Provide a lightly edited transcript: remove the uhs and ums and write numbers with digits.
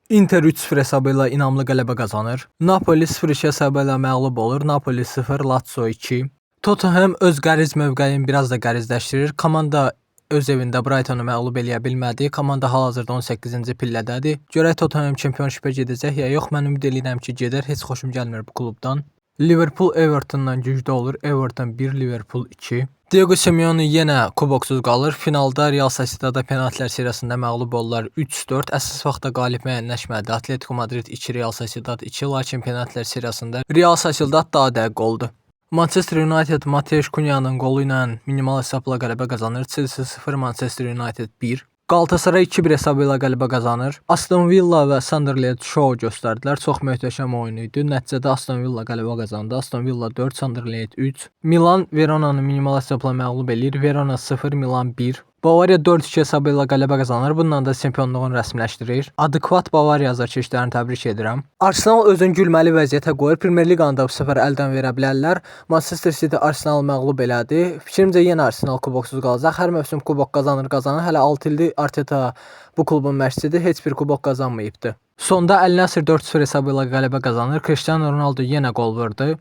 Inter 3-0 hesabı ilə inamlı qələbə qazanır. Napoli 0-2 hesabı ilə məğlub olur. Napoli 0, Lazio 2. Tottenham öz qəriz mövqeyini biraz da qərizləşdirir. Komanda öz evində Brightonu məğlub eləyə bilmədi. Komanda hal-hazırda 18-ci pillədədir. Görək Tottenham çempionşipə gedəcək ya yox. Mən ümid eləyirəm ki, gedər. Heç xoşum gəlmir bu klubdan. Liverpool Evertondan güclü olur. Everton 1, Liverpool 2. Diego Simeone yenə kuboksuz qalır. Finalda Real Sociedad-a penaltilər seriyasında məğlub oldular 3-4. Əsas vaxtda qalib müəyyənləşmədi. Atletico Madrid 2, Real Sociedad 2, lakin penaltilər seriyasında Real Sociedad daha dəqiq oldu. Manchester United Mateus Cunha-nın qolu ilə minimal hesabla qələbə qazanır. Chelsea 0, Manchester United 1. Galatasaray 2-1 hesabı ilə qələbə qazanır. Aston Villa və Sunderland şou göstərdilər. Çox möhtəşəm oyun idi. Nəticədə Aston Villa qələbə qazandı. Aston Villa 4, Sunderland 3. Milan Veronanı minimal hesabla məğlub eləyir. Verona 0, Milan 1. Bavariya 4-2 hesabı ilə qələbə qazanır. Bununla da çempionluğunu rəsmiləşdirir. Adekvat Bavariya azarkeşlərini təbrik edirəm. Arsenal özünü gülməli vəziyyətə qoyur. Premyer Liqanı da bu səfər əldən verə bilərlər. Manchester City Arsenalı məğlub elədi. Fikrimcə yenə Arsenal kuboksuz qalacaq. Hər mövsüm kubok qazanır, qazanır. Hələ 6 ildir Arteta bu klubun məşqçisidir. Heç bir kubok qazanmayıbdı. Sonda Əl Nassr 4-0 hesabı ilə qələbə qazanır. Cristiano Ronaldo yenə qol vurdu.